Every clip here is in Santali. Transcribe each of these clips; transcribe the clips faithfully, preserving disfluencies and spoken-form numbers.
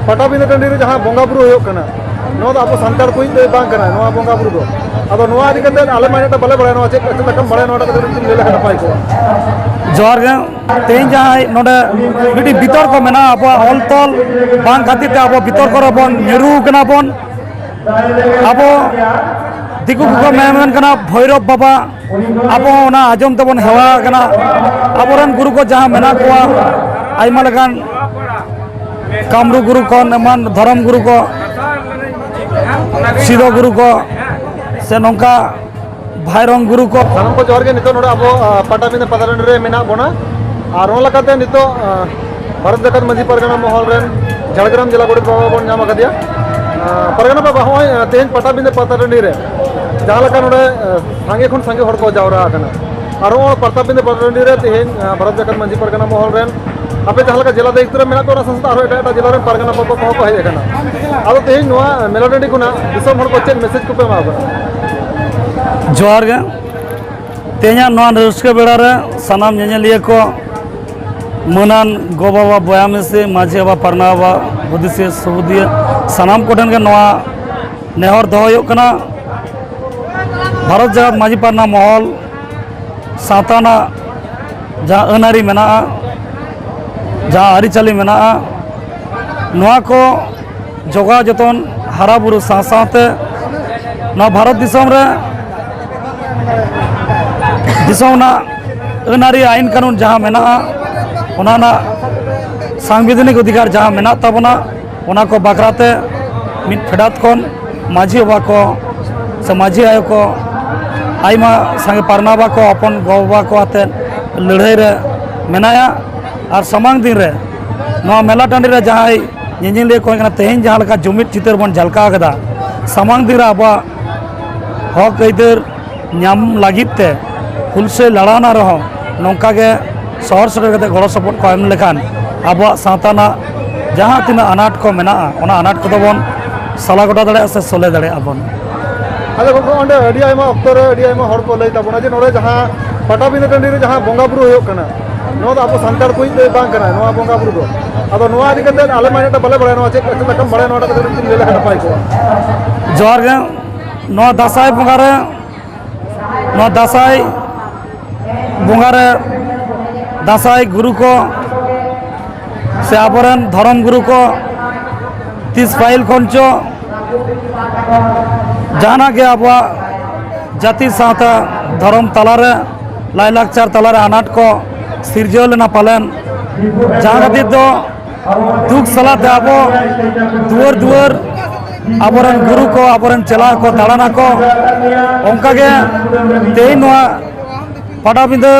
ᱯᱟᱴᱟᱵᱤᱸᱫᱷᱟᱹ ᱴᱟᱺᱰᱤ ᱨᱮ ᱡᱟᱦᱟᱸ ᱵᱚᱸᱜᱟ ᱵᱩᱨᱩ ᱦᱩᱭᱩᱜ ᱠᱟᱱᱟ, ᱱᱚᱣᱟ ᱫᱚ ᱟᱵᱚ ᱥᱟᱱᱛᱟᱲ ᱠᱚᱣᱟᱜ ᱫᱚ ᱵᱟᱝ ᱠᱟᱱᱟ᱾ ᱱᱚᱣᱟ ᱵᱚᱸᱜᱟ ᱵᱩᱨᱩ ᱫᱚ, ᱟᱫᱚ ᱱᱚᱣᱟ ᱤᱫᱤ ᱠᱟᱛᱮ ᱟᱞᱮ ᱢᱟ ᱮᱴᱟᱜ ᱵᱟᱞᱮ ᱵᱟᱲᱟᱭᱟ, ᱱᱚᱣᱟ ᱪᱮᱫ ᱪᱮᱫ ᱞᱮᱠᱟᱢ ᱵᱟᱲᱟᱭᱟ, ᱱᱚᱣᱟᱴᱟᱜ ᱠᱟᱹᱴᱤᱡ ᱞᱟᱹᱭ ᱞᱮᱠᱷᱟᱱ ᱱᱟᱯᱟᱭ ᱠᱚᱜᱼᱟ᱾ ᱡᱚᱦᱟᱨ ᱜᱮ᱾ ᱛᱮᱦᱮᱧ ᱡᱟᱦᱟᱸᱭ ᱱᱚᱰᱮ ᱢᱤᱫᱴᱤᱡ ᱵᱤᱛᱚᱨᱠᱚ ᱢᱮᱱᱟᱜᱼᱟ, ᱟᱵᱚᱣᱟᱜ ᱚᱞ ᱛᱚᱞ ᱵᱟᱝ ᱠᱷᱟᱹᱛᱤᱨ ᱛᱮ ᱟᱵᱚ ᱵᱤᱛᱚᱨᱠᱚ ᱨᱮᱵᱚᱱ ᱧᱩᱨᱩ ᱠᱟᱱᱟ ᱵᱚᱱ᱾ ᱟᱵᱚ ᱫᱤᱠᱩ ᱠᱚᱠᱚ ᱢᱮᱱ ᱠᱟᱱᱟ ᱵᱷᱳᱭᱨᱚᱵ ᱵᱟᱵᱟ, ᱟᱵᱚ ᱦᱚᱸ ᱚᱱᱟ ᱟᱸᱡᱚᱢ ᱛᱮᱵᱚᱱ ᱦᱮᱣᱟ ᱟᱠᱟᱱᱟ᱾ ᱟᱵᱚᱨᱮᱱ ᱜᱩᱨᱩ ᱠᱚ ᱡᱟᱦᱟᱸ ᱢᱮᱱᱟᱜ ᱠᱚᱣᱟ, ᱟᱭᱢᱟ ᱞᱮᱠᱟᱱ ᱠᱟᱢᱨᱩ ᱜᱩᱨᱩ ᱠᱚ, ᱮᱢᱟᱱ ᱫᱷᱚᱨᱚᱢ ᱜᱩᱨᱩ ᱠᱚ, ᱥᱤᱫᱚ ᱜᱩᱨᱩ ᱠᱚ, ᱥᱮ ᱱᱚᱝᱠᱟ ᱵᱷᱟᱭᱨᱚᱝ ᱜᱩᱨᱩ ᱠᱚ᱾ ᱥᱟᱱᱟᱢ ᱠᱚ ᱡᱚᱦᱟᱨ ᱜᱮ᱾ ᱱᱤᱛᱚᱜ ᱱᱚᱰᱮ ᱟᱵᱚ, ᱟ, ᱯᱟᱴᱟᱵᱤᱸᱫᱷᱟᱹ ᱯᱟᱛᱟ ᱴᱟᱺᱰᱤ ᱨᱮ ᱢᱮᱱᱟᱜ ᱵᱚᱱᱟ᱾ ᱟᱨ ᱚᱱᱟ ᱞᱮᱠᱟᱛᱮ ᱱᱤᱛᱚᱜ, ᱟ, ᱵᱷᱟᱨᱚᱛ ᱡᱟᱠᱟᱛ ᱢᱟᱹᱡᱷᱤ ᱯᱟᱨᱜᱟᱱᱟ ᱢᱚᱦᱚᱞ ᱨᱮᱱ ᱡᱷᱟᱲᱜᱨᱟᱢ ᱡᱮᱞᱟ ᱜᱚᱰᱮᱛ ᱵᱟᱵᱟ ᱵᱚᱱ ᱧᱟᱢ ᱟᱠᱟᱫᱮᱭᱟ᱾ ᱟ, ᱯᱟᱨᱜᱟᱱᱟ ᱵᱟᱵᱟ, ᱦᱚᱸᱜᱼᱚᱭ, ᱟ, ᱛᱮᱦᱮᱧ ᱯᱟᱴᱟᱵᱤᱸᱫᱷᱟᱹ ᱯᱟᱛᱟ ᱴᱟᱺᱰᱤ ᱨᱮ ᱡᱟᱦᱟᱸ ᱞᱮᱠᱟ ᱱᱚᱰᱮ, ᱟ, ᱥᱟᱸᱜᱮ ᱠᱷᱚᱱ ᱥᱟᱸᱜᱮ ᱦᱚᱲ ᱠᱚ ᱡᱟᱣᱨᱟ ᱟᱠᱟᱱᱟ᱾ ᱟᱨ ᱱᱚᱣᱟ ᱯᱟᱴᱟᱵᱤᱸᱫᱷᱟᱹ ᱯᱟᱛᱟ ᱴᱟᱺᱰᱤ ᱨᱮ ᱛᱮᱦᱮᱧ, ᱟ, ᱵᱷᱟᱨᱚᱛ ᱡᱟᱠᱟᱛ ᱢᱟᱹᱡᱷᱤ ᱯᱟᱨᱜᱟᱱᱟ ᱢᱚᱦᱚᱞ ᱨᱮᱱ ᱟᱯᱮ ᱡᱟᱦᱟᱸ ᱞᱮᱠᱟ ᱡᱮᱞᱟ ᱫᱟᱭᱤᱛᱛᱚ ᱨᱮ ᱢᱮᱱᱟᱜ ᱯᱮ, ᱚᱱᱟ ᱥᱟᱶ ᱥᱟᱶᱛᱮ ᱟᱨᱦᱚᱸ ᱮᱴᱟᱜ ᱮᱴᱟᱜ ᱡᱮᱞᱟ ᱨᱮᱱ ᱯᱟᱨᱜᱟᱱᱟ ᱵᱟᱵᱟ ᱠᱚᱦᱚᱸ ᱠᱚ ᱦᱮᱡ ᱟᱠᱟᱱᱟ᱾ ᱟᱫᱚ ᱛᱮᱦᱮᱧ ᱱᱚᱣᱟ ᱢᱮᱞᱟ ᱴᱟᱺᱰᱤ ᱠᱷᱚᱱᱟᱜ ᱫᱤᱥᱚᱢ ᱦᱚᱲ ᱠᱚ ᱪᱮᱫ ᱢᱮᱥᱮᱡᱽ ᱠᱚᱯᱮ ᱮᱢᱟ ᱠᱚ ᱠᱟᱱᱟ? ᱡᱚᱦᱟᱨ ᱜᱮ᱾ ᱛᱮᱦᱮᱧᱟᱜ ᱱᱚᱣᱟ ᱨᱟᱹᱥᱠᱟᱹ ᱵᱮᱲᱟ ᱨᱮ ᱥᱟᱱᱟᱢ ᱧᱮᱧᱮᱞᱤᱭᱟᱹ ᱠᱚ, ᱢᱟᱹᱱᱟᱱ ᱜᱚ ᱵᱟᱵᱟ, ᱵᱚᱭᱦᱟ ᱢᱤᱥᱤ, ᱢᱟᱹᱡᱷᱤ ᱵᱟᱵᱟ, ᱯᱟᱨᱱᱟ ᱵᱟᱵᱟ, ᱦᱩᱫᱤᱥᱤᱭᱟᱹ, ᱥᱩᱵᱩᱫᱤᱭᱟᱹ, ᱥᱟᱱᱟᱢ ᱠᱚᱴᱷᱮᱱ ᱜᱮ ᱱᱚᱣᱟ ᱱᱮᱦᱚᱨ ᱫᱚᱦᱚ ᱦᱩᱭᱩᱜ ᱠᱟᱱᱟ, ᱵᱷᱟᱨᱚᱛ ᱡᱟᱠᱟᱛ ᱢᱟᱹᱡᱷᱤ ᱯᱟᱨᱜᱟᱱᱟ ᱢᱚᱦᱚᱞ ᱥᱟᱶᱛᱟ ᱨᱮᱱᱟᱜ ᱡᱟᱦᱟᱸ ᱟᱹᱱ ᱟᱹᱨᱤ ᱢᱮᱱᱟᱜᱼᱟ, ᱡᱟᱦᱟᱸ ᱟᱹᱨᱤᱪᱟᱹᱞᱤ ᱢᱮᱱᱟᱜᱼᱟ, ᱱᱚᱣᱟ ᱠᱚ ᱡᱚᱜᱟᱣ ᱡᱚᱛᱚᱱ, ᱦᱟᱨᱟ ᱵᱩᱨᱩ ᱥᱟᱶ ᱥᱟᱶᱛᱮ ᱱᱚᱣᱟ ᱵᱷᱟᱨᱚᱛ ᱫᱤᱥᱚᱢ ᱨᱮ ᱫᱤᱥᱚᱢ ᱨᱮᱱᱟᱜ ᱟᱹᱱ ᱟᱹᱨᱤ, ᱟᱹᱭᱤᱱ ᱠᱟᱹᱱᱩᱱ ᱡᱟᱦᱟᱸ ᱢᱮᱱᱟᱜᱼᱟ, ᱚᱱᱟ ᱨᱮᱱᱟᱜ ᱥᱟᱝᱵᱤᱫᱷᱟᱱᱤᱠ ᱚᱫᱷᱤᱠᱟᱨ ᱡᱟᱦᱟᱸ ᱢᱮᱱᱟᱜ ᱛᱟᱵᱚᱱᱟ, ᱚᱱᱟ ᱠᱚ ᱵᱟᱠᱷᱨᱟ ᱛᱮ ᱢᱤᱫ ᱯᱷᱮᱰᱟᱛ ᱠᱷᱚᱱ ᱢᱟᱹᱡᱷᱤ ᱵᱟᱵᱟ ᱠᱚ ᱥᱮ ᱢᱟᱹᱡᱷᱤ ᱟᱭᱳ ᱠᱚ, ᱟᱭᱢᱟ ᱥᱟᱸᱜᱮ ᱯᱟᱨᱱᱟ ᱵᱟᱵᱟ ᱠᱚ, ᱦᱚᱯᱚᱱ ᱜᱚ ᱵᱟᱵᱟ ᱠᱚ ᱟᱛᱮᱫ ᱞᱟᱹᱲᱦᱟᱹᱭ ᱨᱮ ᱢᱮᱱᱟᱭᱟ᱾ ᱟᱨ ᱥᱟᱢᱟᱝ ᱫᱤᱱ ᱨᱮ ᱱᱚᱣᱟ ᱢᱮᱞᱟ ᱴᱟᱺᱰᱤ ᱨᱮ ᱡᱟᱦᱟᱸᱭ ᱧᱮᱧᱮᱞᱤᱭᱟᱹ ᱠᱚ ᱦᱩᱭ ᱠᱟᱱᱟ, ᱛᱮᱦᱮᱧ ᱡᱟᱦᱟᱸ ᱞᱮᱠᱟ ᱡᱩᱢᱤᱫ ᱪᱤᱛᱟᱹᱨ ᱵᱚᱱ ᱡᱷᱟᱞᱠᱟᱣ ᱠᱮᱫᱟ, ᱥᱟᱢᱟᱝ ᱫᱤᱱ ᱨᱮ ᱟᱵᱚᱣᱟᱜ ᱦᱚᱠ ᱟᱹᱭᱫᱟᱹᱨ ᱧᱟᱢ ᱞᱟᱹᱜᱤᱫ ᱛᱮ ᱦᱩᱞᱥᱟᱹᱭ ᱞᱟᱲᱟᱣᱱᱟ ᱨᱮᱦᱚᱸ ᱱᱚᱝᱠᱟ ᱜᱮ ᱥᱚᱦᱚᱨ ᱥᱮᱴᱮᱨ ᱠᱟᱛᱮ ᱜᱚᱲᱚ ᱥᱚᱯᱚᱦᱚᱫ ᱠᱚ ᱮᱢ ᱞᱮᱠᱷᱟᱱ ᱟᱵᱚᱣᱟᱜ ᱥᱟᱶᱛᱟ ᱨᱮᱱᱟᱜ ᱡᱟᱦᱟᱸ ᱛᱤᱱᱟᱹᱜ ᱟᱱᱟᱴ ᱠᱚ ᱢᱮᱱᱟᱜᱼᱟ, ᱚᱱᱟ ᱟᱱᱟᱴ ᱠᱚᱫᱚ ᱵᱚᱱ ᱥᱟᱞᱟ ᱜᱚᱴᱟ ᱫᱟᱲᱮᱭᱟᱜᱼᱟ ᱥᱮ ᱥᱚᱞᱦᱮ ᱫᱟᱲᱮᱭᱟᱜᱼᱟ ᱵᱚᱱ᱾ ᱟᱫᱚ ᱜᱚᱢᱠᱮ, ᱚᱸᱰᱮ ᱟᱹᱰᱤ ᱟᱭᱢᱟ ᱚᱠᱛᱚ ᱨᱮ ᱟᱹᱰᱤ ᱟᱭᱢᱟ ᱦᱚᱲ ᱠᱚ ᱞᱟᱹᱭ ᱛᱟᱵᱚᱱᱟ ᱡᱮ ᱱᱚᱰᱮ ᱡᱟᱦᱟᱸ ᱯᱟᱴᱟᱵᱤᱸᱫᱷᱟᱹ ᱴᱟᱺᱰᱤ ᱨᱮ ᱡᱟᱦᱟᱸ ᱵᱚᱸᱜᱟ ᱵᱩᱨᱩ ᱦᱩᱭᱩᱜ ᱠᱟᱱᱟ, ᱱᱚᱣᱟ ᱫᱚ ᱟᱵᱚ ᱥᱟᱱᱛᱟᱲ ᱠᱚᱣᱟᱜ ᱫᱚ ᱵᱟᱝ ᱠᱟᱱᱟ, ᱱᱚᱣᱟ ᱵᱚᱸᱜᱟ ᱵᱩᱨᱩ ᱫᱚ᱾ ᱟᱫᱚ ᱱᱚᱣᱟ ᱤᱫᱤ ᱠᱟᱛᱮ ᱟᱞᱮ ᱢᱟ ᱮᱴᱟᱜ ᱵᱟᱞᱮ ᱵᱟᱲᱟᱭᱟ, ᱱᱚᱣᱟ ᱪᱮᱫ ᱪᱮᱫ ᱞᱮᱠᱟᱢ ᱵᱟᱲᱟᱭᱟ, ᱱᱚᱣᱟᱴᱟᱜ ᱠᱟᱹᱴᱤᱡ ᱞᱟᱹᱭ ᱞᱮᱠᱷᱟᱱ ᱱᱟᱯᱟᱭ ᱠᱚᱜᱼᱟ᱾ ᱡᱚᱦᱟᱨ ᱜᱮ᱾ ᱱᱚᱣᱟ ᱫᱟᱸᱥᱟᱭ ᱵᱚᱸᱜᱟ ᱨᱮ, ᱱᱚᱣᱟ ᱫᱟᱸᱥᱟᱭ ᱵᱚᱸᱜᱟ ᱨᱮ ᱫᱟᱸᱥᱟᱭ ᱜᱩᱨᱩ ᱠᱚ ᱥᱮ ᱟᱵᱚᱨᱮᱱ ᱫᱷᱚᱨᱚᱢ ᱜᱩᱨᱩ ᱠᱚ ᱛᱤᱥ ᱯᱟᱹᱦᱤᱞ ᱠᱷᱚᱱ ᱪᱚ ᱡᱟᱦᱟᱱᱟᱜ ᱜᱮ ᱟᱵᱚᱣᱟᱜ ᱡᱟᱹᱛᱤ ᱥᱟᱶᱛᱟ ᱫᱷᱚᱨᱚᱢ ᱛᱟᱞᱟᱨᱮ, ᱞᱟᱭᱼᱞᱟᱠᱪᱟᱨ ᱛᱟᱞᱟᱨᱮ ᱟᱱᱟᱴ ᱠᱚ ᱥᱤᱨᱡᱟᱹᱣ ᱞᱮᱱᱟ ᱯᱟᱞᱮᱱ, ᱡᱟᱦᱟᱸ ᱠᱷᱟᱹᱛᱤᱨ ᱫᱚ ᱫᱩᱠ ᱥᱟᱞᱟᱜ ᱛᱮ ᱟᱵᱚ ᱫᱩᱣᱟᱹᱨ ᱫᱩᱣᱟᱹᱨ ᱟᱵᱚᱨᱮᱱ ᱜᱩᱨᱩ ᱠᱚ, ᱟᱵᱚᱨᱮᱱ ᱪᱮᱞᱟ ᱠᱚ ᱫᱟᱬᱟᱱᱟᱠᱚ᱾ ᱚᱱᱠᱟᱜᱮ ᱛᱮᱦᱮᱧ ᱱᱚᱣᱟ ᱯᱟᱴᱟᱵᱤᱸᱫᱟᱹ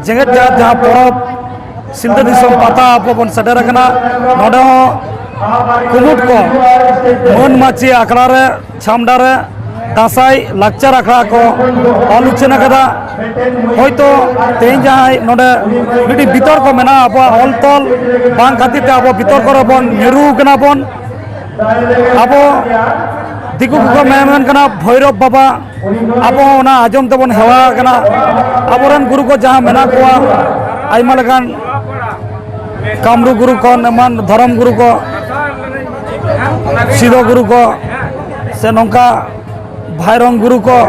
ᱡᱮᱜᱮᱛ ᱡᱟᱠᱟᱛ ᱡᱟᱦᱟᱸ ᱯᱚᱨᱚᱵᱽ ᱥᱤᱞᱫᱟᱹ ᱫᱤᱥᱚᱢ ᱯᱟᱛᱟ ᱟᱵᱚ ᱵᱚᱱ ᱥᱮᱴᱮᱨ ᱟᱠᱟᱱᱟ, ᱱᱚᱰᱮ ᱦᱚᱸ ᱠᱩᱢᱩᱴ ᱠᱚ ᱢᱟᱹᱱ ᱢᱟᱹᱪᱤ ᱟᱠᱷᱲᱟ ᱨᱮ, ᱪᱷᱟᱢᱰᱟ ᱨᱮ ᱫᱟᱸᱥᱟᱭ ᱞᱟᱠᱪᱟᱨ ᱟᱠᱷᱲᱟ ᱠᱚ ᱚᱞ ᱩᱪᱷᱟᱹᱱ ᱟᱠᱟᱫᱟ᱾ ᱦᱚᱭᱛᱳ ᱛᱮᱦᱮᱧ ᱡᱟᱦᱟᱸᱭ ᱱᱚᱰᱮ ᱢᱤᱫᱴᱤᱡ ᱵᱤᱛᱚᱨᱠᱚ ᱢᱮᱱᱟᱜᱼᱟ, ᱟᱵᱚᱣᱟᱜ ᱚᱞ ᱛᱚᱞ ᱵᱟᱝ ᱠᱷᱟᱹᱛᱤᱨ ᱛᱮ ᱟᱵᱚ ᱵᱤᱛᱚᱨᱠᱚ ᱨᱮᱵᱚᱱ ᱧᱩᱨᱩ ᱟᱠᱟᱱᱟ ᱵᱚᱱ᱾ ᱟᱵᱚ ᱫᱤᱠᱩ ᱠᱚᱠᱚ ᱢᱮᱱ ᱠᱟᱱᱟ ᱵᱷᱳᱭᱨᱚᱵ ᱵᱟᱵᱟ, ᱟᱵᱚ ᱦᱚᱸ ᱚᱱᱟ ᱟᱸᱡᱚᱢ ᱛᱮᱵᱚᱱ ᱦᱮᱣᱟ ᱟᱠᱟᱱᱟ᱾ ᱟᱵᱚᱨᱮᱱ ᱜᱩᱨᱩ ᱠᱚ ᱡᱟᱦᱟᱸ ᱢᱮᱱᱟᱜ ᱠᱚᱣᱟ, ᱟᱭᱢᱟ ᱞᱮᱠᱟᱱ ᱠᱟᱢᱨᱩ ᱜᱩᱨᱩ ᱠᱷᱚᱱ ᱮᱢᱟᱱ ᱫᱷᱚᱨᱚᱢ ᱜᱩᱨᱩ ᱠᱚ, ᱥᱤᱫᱚ ᱜᱩᱨᱩ ᱠᱚ, ᱥᱮ ᱱᱚᱝᱠᱟ ᱵᱷᱟᱭᱨᱚᱝ ᱜᱩᱨᱩ ᱠᱚ,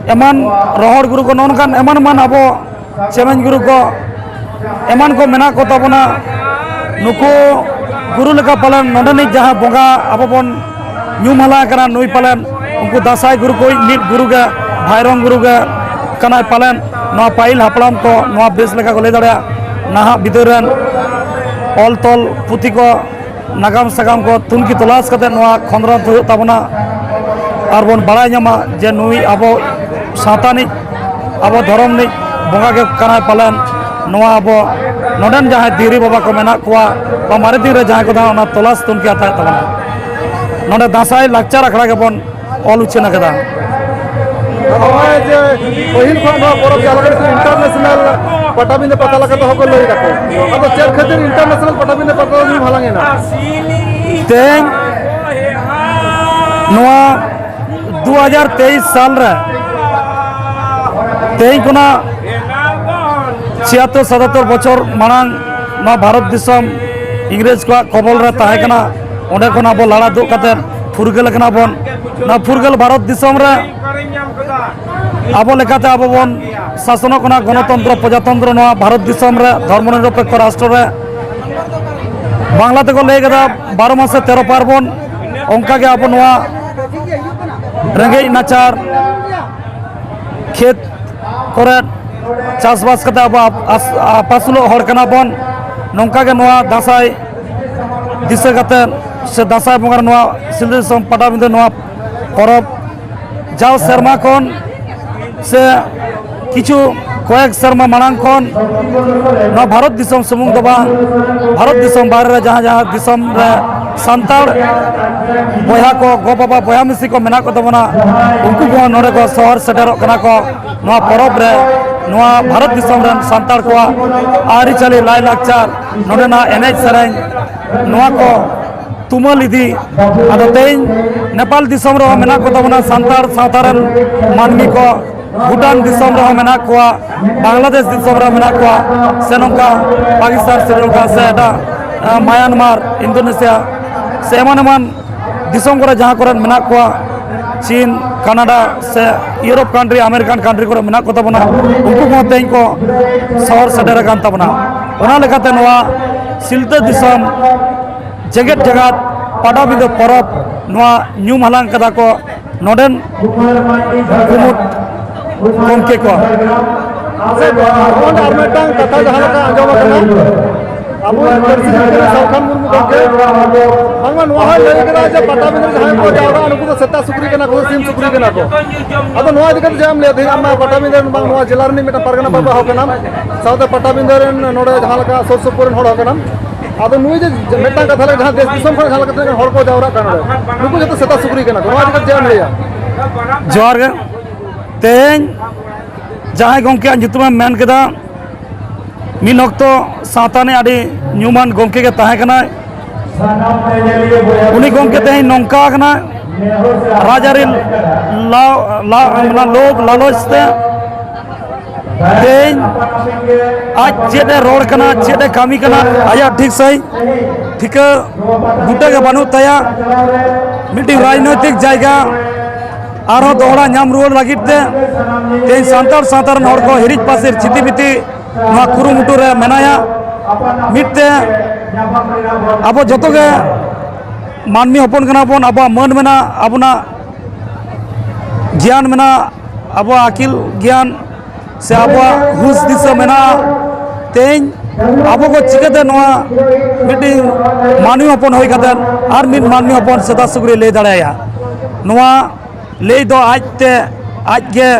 ᱮᱢᱟᱱ ᱨᱚᱦᱚᱲ ᱜᱩᱨᱩ ᱠᱚ, ᱱᱚᱜᱼᱚ ᱱᱚᱝᱠᱟᱱ ᱮᱢᱟᱱ ᱮᱢᱟᱱ ᱟᱵᱚ ᱪᱮᱢᱮᱧ ᱜᱩᱨᱩ ᱠᱚ ᱮᱢᱟᱱ ᱠᱚ ᱢᱮᱱᱟᱜ ᱠᱚ ᱛᱟᱵᱚᱱᱟ᱾ ᱱᱩᱠᱩ ᱜᱩᱨᱩ ᱞᱮᱠᱟ ᱯᱟᱞᱮᱱ ᱱᱚᱰᱮᱱᱤᱡ ᱡᱟᱦᱟᱸ ᱵᱚᱸᱜᱟ ᱟᱵᱚ ᱵᱚᱱ ᱧᱩᱢ ᱦᱟᱞᱟ ᱟᱠᱟᱱᱟ, ᱱᱩᱭ ᱯᱟᱞᱮᱱ ᱩᱱᱠᱩ ᱫᱟᱸᱥᱟᱭ ᱜᱩᱨᱩ ᱠᱚ ᱢᱤᱫ ᱜᱩᱨᱩ ᱜᱮ, ᱵᱷᱟᱭᱨᱚᱝ ᱜᱩᱨᱩ ᱜᱮ ᱠᱟᱱᱟᱭ ᱯᱟᱞᱮᱱ᱾ ᱱᱚᱣᱟ ᱯᱟᱹᱦᱤᱞ ᱦᱟᱯᱲᱟᱢ ᱠᱚ ᱱᱚᱣᱟ ᱵᱮᱥ ᱞᱮᱠᱟ ᱠᱚ ᱞᱟᱹᱭ ᱫᱟᱲᱮᱭᱟᱜᱼᱟ᱾ ᱱᱟᱦᱟᱜ ᱵᱤᱫᱟᱹᱞ ᱨᱮᱱ ᱚᱞ ᱛᱚᱞ ᱯᱩᱛᱷᱤ ᱠᱚ ᱱᱟᱜᱟᱢ ᱥᱟᱜᱟᱢ ᱠᱚ ᱛᱩᱱᱠᱷᱤ ᱛᱚᱞᱟᱥ ᱠᱟᱛᱮ ᱱᱚᱣᱟ ᱠᱷᱚᱸᱫᱽᱨᱚᱸᱫᱽ ᱦᱩᱭᱩᱜ ᱛᱟᱵᱚᱱᱟ᱾ ᱟᱨ ᱵᱚᱱ ᱵᱟᱲᱟᱭ ᱧᱟᱢᱟ ᱡᱮ ᱱᱩᱭ ᱟᱵᱚ ᱥᱟᱶᱛᱟ ᱨᱤᱱᱤᱡ, ᱟᱵᱚ ᱫᱷᱚᱨᱚᱢ ᱨᱤᱱᱤᱡ ᱵᱚᱸᱜᱟ ᱜᱮ ᱠᱟᱱᱟᱭ ᱯᱟᱞᱮᱱ᱾ ᱱᱚᱣᱟ ᱟᱵᱚ ᱱᱚᱰᱮᱱ ᱡᱟᱦᱟᱸᱭ ᱫᱷᱤᱨᱤ ᱵᱟᱵᱟ ᱠᱚ ᱢᱮᱱᱟᱜ ᱠᱚᱣᱟ, ᱵᱟ ᱢᱟᱨᱮ ᱫᱤᱱ ᱨᱮ ᱡᱟᱦᱟᱸᱭ ᱠᱚ ᱛᱟᱦᱮᱸ, ᱚᱱᱟ ᱛᱚᱞᱟᱥ ᱛᱩᱱᱠᱷᱤ ᱦᱟᱛᱟᱣᱮᱫ ᱛᱟᱵᱚᱱᱟ᱾ ᱱᱚᱰᱮ ᱫᱟᱸᱥᱟᱭ ᱞᱟᱠᱪᱟᱨ ᱟᱠᱷᱲᱟ ᱜᱮᱵᱚᱱ ᱚᱞ ᱩᱪᱷᱟᱹᱱ ᱟᱠᱟᱫᱟ᱾ ᱱᱚᱜᱼᱚᱭ ᱡᱮ ᱯᱟᱹᱦᱤᱞ ᱠᱷᱚᱱ ᱱᱚᱣᱟ ᱯᱚᱨᱚᱵᱽ ᱡᱟᱦᱟᱸ ᱞᱮᱠᱟ international ᱯᱟᱴᱟᱵᱤᱸᱫᱟᱹ ᱯᱟᱛᱟ ᱞᱮᱠᱟ ᱛᱮᱦᱚᱸ ᱠᱚ ᱞᱟᱹᱭ ᱫᱟᱠᱚ, ᱟᱫᱚ ᱪᱮᱫ ᱠᱷᱟᱹᱛᱤᱨ international ᱯᱟᱴᱟᱵᱤᱸᱫᱟᱹ ᱯᱟᱛᱟ ᱫᱚ ᱧᱩᱢ ᱦᱟᱞᱟᱝ ᱮᱱᱟ? ᱛᱮᱦᱮᱧ ᱱᱚᱣᱟ ᱫᱩ ᱦᱟᱡᱟᱨ ᱛᱮᱭᱤᱥ ᱥᱟᱞ ᱨᱮ ᱛᱮᱦᱮᱧ ᱠᱷᱚᱱᱟᱜ ᱪᱷᱤᱭᱟᱛᱛᱳᱨ ᱥᱟᱛᱟᱛᱛᱳᱨ ᱵᱚᱪᱷᱚᱨ ᱢᱟᱲᱟᱝ ᱱᱚᱣᱟ ᱵᱷᱟᱨᱚᱛ ᱫᱤᱥᱚᱢ ᱤᱝᱨᱮᱡᱽ ᱠᱚᱣᱟᱜ ᱠᱚᱵᱚᱞ ᱨᱮ ᱛᱟᱦᱮᱸ ᱠᱟᱱᱟ᱾ ᱚᱸᱰᱮ ᱠᱷᱚᱱ ᱟᱵᱚ ᱞᱟᱲᱟ ᱫᱩᱜ ᱠᱟᱛᱮ ᱯᱷᱩᱨᱜᱟᱹᱞ ᱟᱠᱟᱱᱟ ᱵᱚᱱ᱾ ᱱᱚᱣᱟ ᱯᱷᱩᱨᱜᱟᱹᱞ ᱵᱷᱟᱨᱚᱛ ᱫᱤᱥᱚᱢ ᱨᱮ ᱟᱵᱚ ᱞᱮᱠᱟᱛᱮ ᱟᱵᱚ ᱵᱚᱱ ᱥᱟᱥᱚᱱᱚᱜ ᱠᱟᱱᱟ, ᱜᱚᱱᱚᱛᱚᱱᱛᱨᱚ, ᱯᱨᱚᱡᱟᱛᱚᱱᱛᱨᱚ, ᱱᱚᱣᱟ ᱵᱷᱟᱨᱚᱛ ᱫᱤᱥᱚᱢ ᱨᱮ ᱫᱷᱚᱨᱢᱚ ᱱᱤᱨᱚᱯᱮᱠᱠᱷᱚ ᱨᱟᱥᱴᱨᱚ ᱨᱮ᱾ ᱵᱟᱝᱞᱟ ᱛᱮᱠᱚ ᱞᱟᱹᱭ ᱠᱟᱫᱟ ᱵᱟᱨᱚ ᱢᱟᱥᱮ ᱛᱮᱨᱚ ᱯᱟᱨᱵᱚᱱ, ᱚᱱᱠᱟᱜᱮ ᱟᱵᱚ ᱱᱚᱣᱟ ᱨᱮᱸᱜᱮᱡ ᱱᱟᱪᱟᱨ ᱠᱷᱮᱛ ᱠᱚᱨᱮ ᱪᱟᱥᱵᱟᱥ ᱠᱟᱛᱮ ᱟᱵᱚ ᱟᱯ-, ᱟᱥ-, ᱟᱯᱟᱥᱩᱞᱚᱜ ᱦᱚᱲ ᱠᱟᱱᱟ ᱵᱚᱱ᱾ ᱱᱚᱝᱠᱟ ᱜᱮ ᱱᱚᱣᱟ ᱫᱟᱸᱥᱟᱭ ᱫᱤᱥᱟᱹ ᱠᱟᱛᱮ ᱥᱮ ᱫᱟᱸᱥᱟᱭ ᱵᱚᱸᱜᱟ ᱨᱮ ᱱᱚᱣᱟ ᱥᱤᱞᱫᱟᱹ ᱫᱤᱥᱚᱢ ᱯᱟᱴᱟᱵᱤᱸᱫᱟᱹ ᱱᱚᱣᱟ ᱯᱚᱨᱚᱵᱽ ᱡᱟᱣ ᱥᱮᱨᱢᱟ ᱠᱷᱚᱱ ᱥᱮ ᱠᱤᱪᱷᱩ ᱠᱚᱭᱮᱠ ᱥᱮᱨᱢᱟ ᱢᱟᱲᱟᱝ ᱠᱷᱚᱱ ᱱᱚᱣᱟ ᱵᱷᱟᱨᱚᱛ ᱫᱤᱥᱚᱢ ᱥᱩᱢᱩᱝ ᱫᱚ ᱵᱟᱝ, ᱵᱷᱟᱨᱚᱛ ᱫᱤᱥᱚᱢ ᱵᱟᱦᱨᱮ ᱨᱮ ᱡᱟᱦᱟᱸ ᱡᱟᱦᱟᱸ ᱫᱤᱥᱚᱢ ᱨᱮ ᱥᱟᱱᱛᱟᱲ ᱵᱚᱭᱦᱟ ᱠᱚ, ᱜᱚ ᱵᱟᱵᱟ, ᱵᱚᱭᱦᱟ ᱢᱤᱥᱤ ᱠᱚ ᱢᱮᱱᱟᱜ ᱠᱚ ᱛᱟᱵᱚᱱᱟ, ᱩᱱᱠᱩ ᱠᱚᱦᱚᱸ ᱱᱚᱰᱮ ᱠᱚ ᱥᱚᱦᱚᱨ ᱥᱮᱴᱮᱨᱚᱜ ᱠᱟᱱᱟ ᱠᱚ ᱱᱚᱣᱟ ᱯᱚᱨᱚᱵᱽ ᱨᱮ᱾ ᱱᱚᱣᱟ ᱵᱷᱟᱨᱚᱛ ᱫᱤᱥᱚᱢ ᱨᱮᱱ ᱥᱟᱱᱛᱟᱲ ᱠᱚᱣᱟᱜ ᱟᱹᱨᱤᱪᱟᱹᱞᱤ, ᱞᱟᱭᱼᱞᱟᱠᱪᱟᱨ, ᱱᱚᱰᱮᱱᱟᱜ ᱮᱱᱮᱡ ᱥᱮᱨᱮᱧ, ᱱᱚᱣᱟ ᱠᱚ ᱛᱩᱢᱟᱹᱞ ᱤᱫᱤ᱾ ᱟᱫᱚ ᱛᱮᱦᱮᱧ ᱱᱮᱯᱟᱞ ᱫᱤᱥᱚᱢ ᱨᱮᱦᱚᱸ ᱢᱮᱱᱟᱜ ᱠᱚ ᱛᱟᱵᱚᱱᱟ ᱥᱟᱱᱛᱟᱲ ᱥᱟᱶᱛᱟ ᱨᱮᱱ ᱢᱟᱹᱱᱢᱤ ᱠᱚ, ᱵᱷᱩᱴᱟᱱ ᱫᱤᱥᱚᱢ ᱨᱮᱦᱚᱸ ᱢᱮᱱᱟᱜ ᱠᱚᱣᱟ, ᱵᱟᱝᱞᱟᱫᱮᱥ ᱫᱤᱥᱚᱢ ᱨᱮᱦᱚᱸ ᱢᱮᱱᱟᱜ ᱠᱚᱣᱟ, ᱥᱮ ᱱᱚᱝᱠᱟ ᱯᱟᱠᱤᱥᱛᱟᱱ, ᱥᱨᱤᱞᱚᱝᱠᱟ ᱥᱮ ᱮᱴᱟᱜ, ᱟᱸ, ᱢᱟᱭᱟᱱᱢᱟᱨ, ᱤᱱᱫᱳᱱᱮᱥᱤᱭᱟ ᱥᱮ ᱮᱢᱟᱱ ᱮᱢᱟᱱ ᱫᱤᱥᱚᱢ ᱠᱚᱨᱮ ᱡᱟᱦᱟᱸ ᱠᱚᱨᱮ ᱢᱮᱱᱟᱜ ᱠᱚᱣᱟ, ᱪᱤᱱ, ᱠᱟᱱᱟᱰᱟ ᱥᱮ ᱤᱭᱩᱨᱳᱯ ᱠᱟᱱᱴᱨᱤ, ᱟᱢᱮᱨᱤᱠᱟᱱ ᱠᱟᱱᱴᱨᱤ ᱠᱚᱨᱮ ᱢᱮᱱᱟᱜ ᱠᱚ ᱛᱟᱵᱚᱱᱟ, ᱩᱱᱠᱩ ᱠᱚᱦᱚᱸ ᱛᱮᱦᱮᱧ ᱠᱚ ᱥᱚᱦᱚᱨ ᱥᱮᱴᱮᱨ ᱟᱠᱟᱱ ᱛᱟᱵᱚᱱᱟ᱾ ᱚᱱᱟ ᱞᱮᱠᱟᱛᱮ ᱱᱚᱣᱟ ᱥᱤᱞᱫᱟᱹ ᱫᱤᱥᱚᱢ ᱡᱮᱜᱮᱛ ᱡᱟᱠᱟᱛ ᱯᱟᱴᱟᱵᱤᱸᱫᱟᱹ ᱯᱚᱨᱚᱵᱽ ᱱᱚᱣᱟ ᱧᱩᱢ ᱦᱟᱞᱟᱝ ᱠᱟᱫᱟ ᱠᱚ ᱱᱚᱰᱮᱱ ᱠᱩᱢᱩᱴ ᱜᱚᱢᱠᱮ ᱠᱚ᱾ ᱥᱮ ᱱᱚᱰᱮ ᱟᱨ ᱢᱤᱫᱴᱟᱝ ᱠᱟᱛᱷᱟ ᱡᱟᱦᱟᱸ ᱞᱮᱠᱟ ᱟᱸᱡᱚᱢ ᱟᱠᱟᱱᱟ, ᱟᱵᱚ ᱯᱟᱹᱨᱥᱤ ᱢᱚᱱᱛᱨᱤ ᱥᱟᱞᱠᱷᱟᱱ ᱢᱩᱨᱢᱩ ᱜᱚᱢᱠᱮ, ᱵᱟᱝᱢᱟ ᱱᱚᱣᱟ ᱦᱚᱸᱭ ᱞᱟᱹᱭ ᱠᱟᱫᱟ ᱡᱮ ᱯᱟᱴᱟᱵᱤᱸᱫᱟᱹ ᱨᱮ ᱡᱟᱦᱟᱸᱭ ᱠᱚ ᱡᱟᱣᱨᱟᱜᱼᱟ, ᱱᱩᱠᱩ ᱫᱚ ᱥᱮᱛᱟ ᱥᱩᱠᱨᱤ ᱠᱟᱱᱟ ᱠᱚ, ᱥᱤᱢ ᱥᱩᱠᱨᱤ ᱠᱟᱱᱟ ᱠᱚ᱾ ᱟᱫᱚ ᱱᱚᱣᱟ ᱤᱫᱤ ᱠᱟᱛᱮ ᱪᱮᱫ ᱮᱢ ᱞᱟᱹᱭᱟ? ᱛᱮᱦᱮᱧ ᱟᱢ ᱢᱟ ᱯᱟᱴᱟᱵᱤᱸᱫᱟᱹ ᱨᱮᱱ ᱵᱟᱝ, ᱱᱚᱣᱟ ᱡᱮᱞᱟ ᱨᱤᱱᱤᱡ ᱢᱤᱫᱴᱟᱝ ᱯᱟᱨᱜᱟᱱᱟ ᱵᱟᱵᱟ ᱦᱚᱸ ᱠᱟᱱᱟᱢ, ᱥᱟᱶᱛᱮ ᱯᱟᱴᱟᱵᱤᱸᱫᱟᱹ ᱨᱮᱱ ᱱᱚᱰᱮ ᱡᱟᱦᱟᱸ ᱞᱮᱠᱟ ᱥᱩᱨ ᱥᱩᱯᱩᱨ ᱨᱮᱱ ᱦᱚᱲ ᱦᱚᱸ ᱠᱟᱱᱟᱢ᱾ ᱟᱫᱚ ᱱᱩᱭ ᱡᱮ ᱢᱤᱫᱴᱟᱝ ᱠᱟᱛᱷᱟ ᱞᱟᱹᱭ, ᱡᱟᱦᱟᱸ ᱫᱮᱥ ᱫᱤᱥᱚᱢ ᱠᱷᱚᱱ ᱡᱟᱦᱟᱸ ᱞᱮᱠᱟ ᱛᱤᱱᱟᱹᱜ ᱜᱟᱱ ᱦᱚᱲ ᱠᱚ ᱡᱟᱣᱨᱟᱜ ᱠᱟᱱᱟ ᱱᱚᱰᱮ, ᱱᱩᱠᱩ ᱡᱚᱛᱚ ᱥᱮᱛᱟ ᱥᱩᱠᱨᱤ ᱠᱟᱱᱟ ᱠᱚ, ᱱᱚᱣᱟ ᱤᱫᱤ ᱠᱟᱛᱮ ᱪᱮᱫ ᱮᱢ ᱞᱟᱹᱭᱟ? ᱡᱚᱦᱟᱨ ᱜᱮ᱾ ᱛᱮᱦᱮᱧ ᱡᱟᱦᱟᱸᱭ ᱜᱚᱢᱠᱮᱭᱟᱜ ᱧᱩᱛᱩᱢᱮᱢ ᱢᱮᱱ ᱠᱮᱫᱟ, ᱢᱤᱫ ᱚᱠᱛᱚ ᱥᱟᱶᱛᱟ ᱨᱤᱱᱤᱡ ᱟᱹᱰᱤ ᱧᱩᱢᱟᱱ ᱜᱚᱢᱠᱮ ᱜᱮ ᱛᱟᱦᱮᱸ ᱠᱟᱱᱟᱭ᱾ ᱩᱱᱤ ᱜᱚᱢᱠᱮ ᱛᱮᱦᱮᱧ ᱱᱚᱝᱠᱟ ᱟᱠᱟᱱᱟ, ᱨᱟᱡᱽᱟᱹᱨᱤ ᱞᱟ-, ᱞᱟ-, ᱚᱱᱟ ᱞᱳᱵᱷ ᱞᱟᱞᱚᱪ ᱛᱮ ᱛᱮᱦᱮᱧ ᱟᱡ ᱪᱮᱫ ᱮ ᱨᱚᱲ ᱠᱟᱱᱟ, ᱪᱮᱫ ᱮ ᱠᱟᱹᱢᱤ ᱠᱟᱱᱟ, ᱟᱭᱟᱜ ᱴᱷᱤᱠ ᱥᱟᱺᱦᱤᱡ ᱴᱷᱤᱠᱟᱹ ᱵᱩᱴᱟᱹ ᱜᱮ ᱵᱟᱹᱱᱩᱜ ᱛᱟᱭᱟ᱾ ᱢᱤᱫᱴᱤᱡ ᱨᱟᱡᱽᱱᱳᱭᱛᱤᱠ ᱡᱟᱭᱜᱟ ᱟᱨᱦᱚᱸ ᱫᱚᱦᱲᱟ ᱧᱟᱢ ᱨᱩᱣᱟᱹᱲ ᱞᱟᱹᱜᱤᱫ ᱛᱮ ᱛᱮᱦᱮᱧ ᱥᱟᱱᱛᱟᱲ ᱥᱟᱶᱛᱟ ᱨᱮᱱ ᱦᱚᱲ ᱠᱚ ᱦᱤᱨᱤᱡ ᱯᱟᱹᱥᱤᱨ ᱪᱤᱛᱤ ᱵᱤᱛᱤ ᱱᱚᱣᱟ ᱠᱩᱨᱩᱢᱩᱴᱩ ᱨᱮ ᱢᱮᱱᱟᱭᱟ᱾ ᱢᱤᱫ ᱛᱮ ᱟᱵᱚ ᱡᱚᱛᱚ ᱜᱮ ᱢᱟᱹᱱᱢᱤ ᱦᱚᱯᱚᱱ ᱠᱟᱱᱟ ᱵᱚᱱ, ᱟᱵᱚᱣᱟᱜ ᱢᱟᱹᱱ ᱢᱮᱱᱟᱜᱼᱟ, ᱟᱵᱚᱱᱟᱜ ᱜᱮᱭᱟᱱ ᱢᱮᱱᱟᱜᱼᱟ, ᱟᱵᱚᱣᱟᱜ ᱟᱹᱠᱤᱞ ᱜᱮᱭᱟᱱ ᱥᱮ ᱟᱵᱚᱣᱟᱜ ᱦᱩᱥ ᱫᱤᱥᱟᱹ ᱢᱮᱱᱟᱜᱼᱟ᱾ ᱛᱮᱦᱮᱧ ᱟᱵᱚ ᱠᱚ ᱪᱤᱠᱟᱹᱛᱮ ᱱᱚᱣᱟ ᱢᱤᱫᱴᱤᱡ ᱢᱟᱹᱱᱢᱤ ᱦᱚᱯᱚᱱ ᱦᱩᱭ ᱠᱟᱛᱮ ᱟᱨ ᱢᱤᱫ ᱢᱟᱹᱱᱢᱤ ᱦᱚᱯᱚᱱ ᱥᱮᱛᱟ ᱥᱩᱠᱨᱤ ᱞᱟᱹᱭ ᱫᱟᱲᱮᱭᱟᱭᱟ? ᱱᱚᱣᱟ ᱞᱟᱹᱭ ᱫᱚ ᱟᱡᱛᱮ ᱟᱡ ᱜᱮ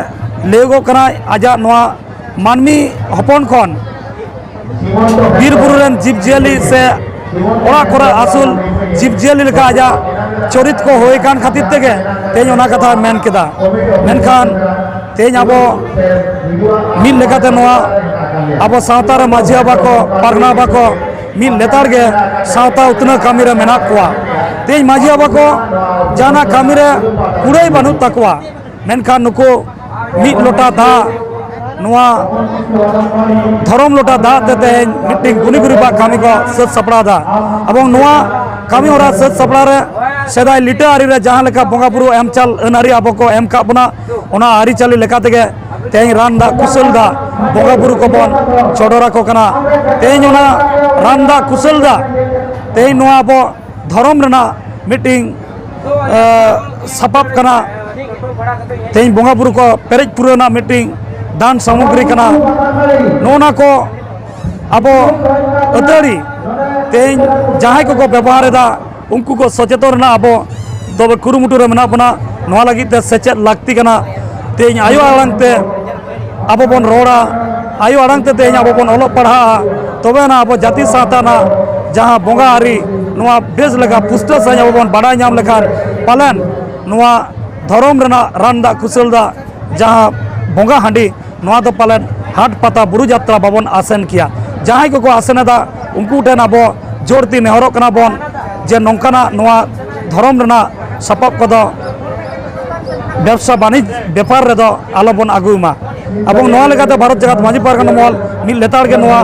ᱞᱟᱹᱭᱚᱜᱚᱜ ᱠᱟᱱᱟᱭ᱾ ᱟᱡᱟᱜ ᱱᱚᱣᱟ ᱢᱟᱹᱱᱢᱤ ᱦᱚᱯᱚᱱ ᱠᱷᱚᱱ ᱵᱤᱨ ᱵᱩᱨᱩ ᱨᱮᱱ ᱡᱤᱵᱽ ᱡᱤᱭᱟᱹᱞᱤ ᱥᱮ ᱚᱲᱟᱜ ᱠᱚᱨᱮ ᱟᱹᱥᱩᱞ ᱡᱤᱵᱽ ᱡᱤᱭᱟᱹᱞᱤ ᱞᱮᱠᱟ ᱟᱡᱟᱜ ᱪᱚᱨᱤᱛ ᱠᱚ ᱦᱩᱭ ᱟᱠᱟᱱ ᱠᱷᱟᱹᱛᱤᱨ ᱛᱮᱜᱮ ᱛᱮᱦᱮᱧ ᱚᱱᱟ ᱠᱟᱛᱷᱟᱭ ᱢᱮᱱ ᱠᱮᱫᱟ᱾ ᱢᱮᱱᱠᱷᱟᱱ ᱛᱮᱦᱮᱧ ᱟᱵᱚ ᱢᱤᱫ ᱞᱮᱠᱟᱛᱮ ᱱᱚᱣᱟ ᱟᱵᱚ ᱥᱟᱶᱛᱟ ᱨᱮ ᱢᱟᱹᱡᱷᱤ ᱵᱟᱵᱟ ᱠᱚ, ᱯᱟᱨᱜᱟᱱᱟ ᱵᱟᱵᱟ ᱠᱚ ᱢᱤᱫ ᱞᱮᱛᱟᱲ ᱜᱮ ᱥᱟᱶᱛᱟ ᱩᱛᱱᱟᱹᱣ ᱠᱟᱹᱢᱤ ᱨᱮ ᱢᱮᱱᱟᱜ ᱠᱚᱣᱟ᱾ ᱛᱮᱦᱮᱧ ᱢᱟᱹᱡᱷᱤ ᱵᱟᱵᱟ ᱠᱚ ᱡᱟᱦᱟᱱᱟᱜ ᱠᱟᱹᱢᱤ ᱨᱮ ᱠᱩᱲᱟᱹᱭ ᱵᱟᱹᱱᱩᱜ ᱛᱟᱠᱚᱣᱟ, ᱢᱮᱱᱠᱷᱟᱱ ᱱᱩᱠᱩ ᱢᱤᱫ ᱞᱚᱴᱟ ᱫᱟᱜ, ᱱᱚᱣᱟ ᱫᱷᱚᱨᱚᱢ ᱞᱚᱴᱟ ᱫᱟᱜ ᱛᱮ ᱛᱮᱦᱮᱧ ᱢᱤᱫᱴᱤᱱ ᱜᱩᱱᱤ ᱜᱩᱨᱤᱵᱟᱜ ᱠᱟᱹᱢᱤ ᱠᱚ ᱥᱟᱹᱛ ᱥᱟᱯᱲᱟᱣ ᱮᱫᱟ᱾ ᱮᱵᱚᱝ ᱱᱚᱣᱟ ᱠᱟᱹᱢᱤ ᱦᱚᱨᱟ ᱥᱟᱹᱛ ᱥᱟᱯᱲᱟᱣ ᱨᱮ ᱥᱮᱫᱟᱭ ᱞᱤᱴᱟᱹ ᱟᱹᱨᱤ ᱨᱮ ᱡᱟᱦᱟᱸ ᱞᱮᱠᱟ ᱵᱚᱸᱜᱟ ᱵᱩᱨᱩ ᱮᱢ ᱪᱟᱞ ᱟᱹᱱ ᱟᱹᱨᱤ ᱟᱵᱚ ᱠᱚ ᱮᱢ ᱠᱟᱜ ᱵᱚᱱᱟ, ᱚᱱᱟ ᱟᱹᱨᱤᱪᱟᱹᱞᱤ ᱞᱮᱠᱟ ᱛᱮᱜᱮ ᱛᱮᱦᱮᱧ ᱨᱟᱱ ᱫᱟᱜ ᱠᱩᱥᱟᱹᱞ ᱫᱟᱜ ᱵᱚᱸᱜᱟ ᱵᱩᱨᱩ ᱠᱚᱵᱚᱱ ᱪᱚᱰᱚᱨ ᱟᱠᱚ ᱠᱟᱱᱟ᱾ ᱛᱮᱦᱮᱧ ᱚᱱᱟ ᱨᱟᱱ ᱫᱟᱜ ᱠᱩᱥᱟᱹᱞ ᱫᱟᱜ ᱛᱮᱦᱮᱧ ᱱᱚᱣᱟ ᱟᱵᱚ ᱫᱷᱚᱨᱚᱢ ᱨᱮᱱᱟᱜ ᱢᱤᱫᱴᱤᱱ, ᱮ, ᱥᱟᱯᱟᱵ ᱠᱟᱱᱟ᱾ ᱛᱮᱦᱮᱧ ᱵᱚᱸᱜᱟ ᱵᱩᱨᱩ ᱠᱚ ᱯᱮᱨᱮᱡ ᱯᱩᱨᱟᱹᱣ ᱨᱮᱱᱟᱜ ᱢᱤᱫᱴᱤᱱ ᱫᱟᱱ ᱥᱟᱢᱚᱜᱽᱨᱤ ᱠᱟᱱᱟ᱾ ᱱᱚᱜᱼᱚ ᱱᱟ ᱠᱚ ᱟᱵᱚ ᱟᱹᱛᱷᱟᱹᱲᱤ ᱛᱮᱦᱮᱧ ᱡᱟᱦᱟᱸᱭ ᱠᱚᱠᱚ ᱵᱮᱵᱚᱦᱟᱨ ᱮᱫᱟ, ᱩᱱᱠᱩ ᱠᱚ ᱥᱚᱪᱮᱛᱚᱱ ᱨᱮᱱᱟᱜ ᱟᱵᱚ ᱫᱚ ᱠᱩᱨᱩᱢᱩᱴᱩ ᱨᱮ ᱢᱮᱱᱟᱜ ᱵᱚᱱᱟ᱾ ᱱᱚᱣᱟ ᱞᱟᱹᱜᱤᱫ ᱛᱮ ᱥᱮᱪᱮᱫ ᱞᱟᱹᱠᱛᱤ ᱠᱟᱱᱟ᱾ ᱛᱮᱦᱮᱧ ᱟᱭᱳ ᱟᱲᱟᱝ ᱛᱮ ᱟᱵᱚ ᱵᱚᱱ ᱨᱚᱲᱟ, ᱟᱭᱳ ᱟᱲᱟᱝ ᱛᱮ ᱛᱮᱦᱮᱧ ᱟᱵᱚ ᱵᱚᱱ ᱚᱞᱚᱜ ᱯᱟᱲᱦᱟᱜᱼᱟ, ᱛᱚᱵᱮ ᱟᱱᱟᱜ ᱟᱵᱚ ᱡᱟᱹᱛᱤ ᱥᱟᱶᱛᱟ ᱨᱮᱱᱟᱜ ᱡᱟᱦᱟᱸ ᱵᱚᱸᱜᱟ ᱟᱹᱨᱤ, ᱱᱚᱣᱟ ᱵᱮᱥ ᱞᱮᱠᱟ ᱯᱩᱥᱴᱟᱹᱣ ᱥᱟᱺᱦᱤᱡ ᱟᱵᱚ ᱵᱚᱱ ᱵᱟᱰᱟᱭ ᱧᱟᱢ ᱞᱮᱠᱷᱟᱱ ᱯᱟᱞᱮᱱ ᱱᱚᱣᱟ ᱫᱷᱚᱨᱚᱢ ᱨᱮᱱᱟᱜ ᱨᱟᱱ ᱫᱟᱜ ᱠᱩᱥᱟᱹᱞ ᱫᱟᱜ ᱡᱟᱦᱟᱸ ᱵᱚᱸᱜᱟ ᱦᱟᱺᱰᱤ, ᱱᱚᱣᱟ ᱫᱚ ᱯᱟᱞᱮᱱ ᱦᱟᱴ ᱯᱟᱛᱟ ᱵᱩᱨᱩ ᱡᱟᱛᱨᱟ ᱵᱟᱵᱚᱱ ᱟᱥᱮᱱ ᱠᱮᱭᱟ᱾ ᱡᱟᱦᱟᱸᱭ ᱠᱚᱠᱚ ᱟᱥᱮᱱ ᱮᱫᱟ, ᱩᱱᱠᱩ ᱴᱷᱮᱱ ᱟᱵᱚ ᱡᱳᱨ ᱛᱤ ᱱᱮᱦᱚᱨᱚᱜ ᱠᱟᱱᱟ ᱵᱚᱱ ᱡᱮ ᱱᱚᱝᱠᱟᱱᱟᱜ ᱱᱚᱣᱟ ᱫᱷᱚᱨᱚᱢ ᱨᱮᱱᱟᱜ ᱥᱟᱯᱟᱵ ᱠᱚᱫᱚ ᱵᱮᱵᱽᱥᱟ ᱵᱟᱹᱱᱤᱡᱽ ᱵᱮᱯᱟᱨ ᱨᱮᱫᱚ ᱟᱞᱚᱵᱚᱱ ᱟᱹᱜᱩᱭ ᱢᱟ᱾ ᱮᱵᱚᱝ ᱱᱚᱣᱟ ᱞᱮᱠᱟᱛᱮ ᱵᱷᱟᱨᱚᱛ ᱡᱟᱠᱟᱛ ᱢᱟᱹᱡᱷᱤ ᱯᱟᱨᱜᱟᱱᱟ ᱢᱚᱦᱚᱞ ᱢᱤᱫ ᱞᱮᱛᱟᱲ ᱜᱮ ᱱᱚᱣᱟ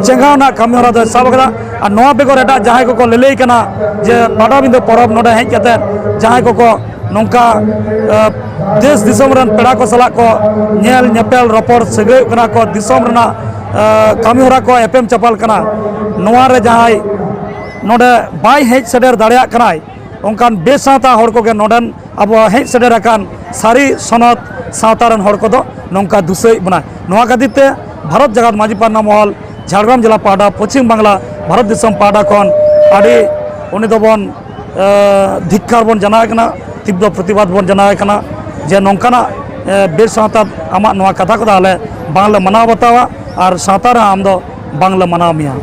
ᱪᱮᱸᱜᱷᱟᱣ ᱨᱮᱱᱟᱜ ᱠᱟᱹᱢᱤ ᱦᱚᱨᱟ ᱫᱚᱭ ᱥᱟᱵ ᱟᱠᱟᱫᱟ᱾ ᱟᱨ ᱱᱚᱣᱟ ᱵᱮᱜᱚᱨ ᱮᱴᱟᱜ ᱡᱟᱦᱟᱸᱭ ᱠᱚᱠᱚ ᱞᱟᱹᱞᱟᱹᱭ ᱠᱟᱱᱟ ᱡᱮ ᱯᱟᱴᱟᱵᱤᱸᱫᱟᱹ ᱯᱚᱨᱚᱵᱽ ᱱᱚᱰᱮ ᱦᱮᱡ ᱠᱟᱛᱮ ᱡᱟᱦᱟᱸᱭ ᱠᱚᱠᱚ ᱱᱚᱝᱠᱟ ᱫᱮᱥ ᱫᱤᱥᱚᱢ ᱨᱮᱱ ᱯᱮᱲᱟ ᱠᱚ ᱥᱟᱞᱟᱜ ᱠᱚ ᱧᱮᱞ ᱧᱮᱯᱮᱞ ᱨᱚᱯᱚᱲ ᱥᱟᱹᱜᱟᱹᱭᱚᱜ ᱠᱟᱱᱟ ᱠᱚ, ᱫᱤᱥᱚᱢ ᱨᱮᱱᱟᱜ ᱠᱟᱹᱢᱤ ᱦᱚᱨᱟ ᱠᱚ ᱮᱯᱮᱢ ᱪᱟᱯᱟᱞ ᱠᱟᱱᱟ, ᱱᱚᱣᱟ ᱨᱮ ᱡᱟᱦᱟᱸᱭ ᱱᱚᱰᱮ ᱵᱟᱭ ᱦᱮᱡ ᱥᱮᱴᱮᱨ ᱫᱟᱲᱮᱭᱟᱜ ᱠᱟᱱᱟᱭ, ᱚᱱᱠᱟᱱ ᱵᱮᱥᱟᱶᱛᱟ ᱦᱚᱲ ᱠᱚᱜᱮ ᱱᱚᱰᱮᱱ ᱟᱵᱚ ᱦᱮᱡ ᱥᱮᱴᱮᱨ ᱟᱠᱟᱱ ᱥᱟᱹᱨᱤ ᱥᱚᱱᱚᱛ ᱥᱟᱶᱛᱟ ᱨᱮᱱ ᱦᱚᱲ ᱠᱚᱫᱚ ᱱᱚᱝᱠᱟ ᱫᱩᱥᱟᱹᱭᱮᱫ ᱵᱚᱱᱟᱭ᱾ ᱱᱚᱣᱟ ᱠᱷᱟᱹᱛᱤᱨ ᱛᱮ ᱵᱷᱟᱨᱚᱛ ᱡᱟᱠᱟᱛ ᱢᱟᱹᱡᱷᱤ ᱯᱟᱨᱜᱟᱱᱟ ᱢᱚᱦᱚᱞ, ᱡᱷᱟᱲᱜᱨᱟᱢ ᱡᱮᱞᱟ ᱯᱟᱦᱴᱟ, ᱯᱚᱪᱷᱤᱢ ᱵᱟᱝᱞᱟ, ᱵᱷᱟᱨᱚᱛ ᱫᱤᱥᱚᱢ ᱯᱟᱦᱴᱟ ᱠᱷᱚᱱ ᱟᱹᱰᱤ ᱩᱱᱤ ᱫᱚᱵᱚᱱ ᱫᱷᱤᱠᱠᱟᱨ ᱵᱚᱱ ᱡᱟᱱᱟᱣ ᱠᱟᱱᱟ, ᱛᱤᱵᱽᱨᱚ ᱯᱨᱚᱛᱤᱵᱟᱫ ᱵᱚᱱ ᱡᱟᱱᱟᱣ ᱠᱟᱱᱟ ᱡᱮ ᱱᱚᱝᱠᱟᱱᱟᱜ ᱵᱮᱥᱟᱶᱛᱟ ᱟᱢᱟᱜ ᱱᱚᱣᱟ ᱠᱟᱛᱷᱟ ᱠᱚᱫᱚ ᱟᱞᱮ ᱵᱟᱝᱞᱮ ᱢᱟᱱᱟᱣ ᱵᱟᱛᱟᱣᱟ ᱟᱨ ᱥᱟᱶᱛᱟ ᱨᱮ ᱟᱢ ᱫᱚ ᱵᱟᱝᱞᱮ ᱢᱟᱱᱟᱣ ᱢᱮᱭᱟ᱾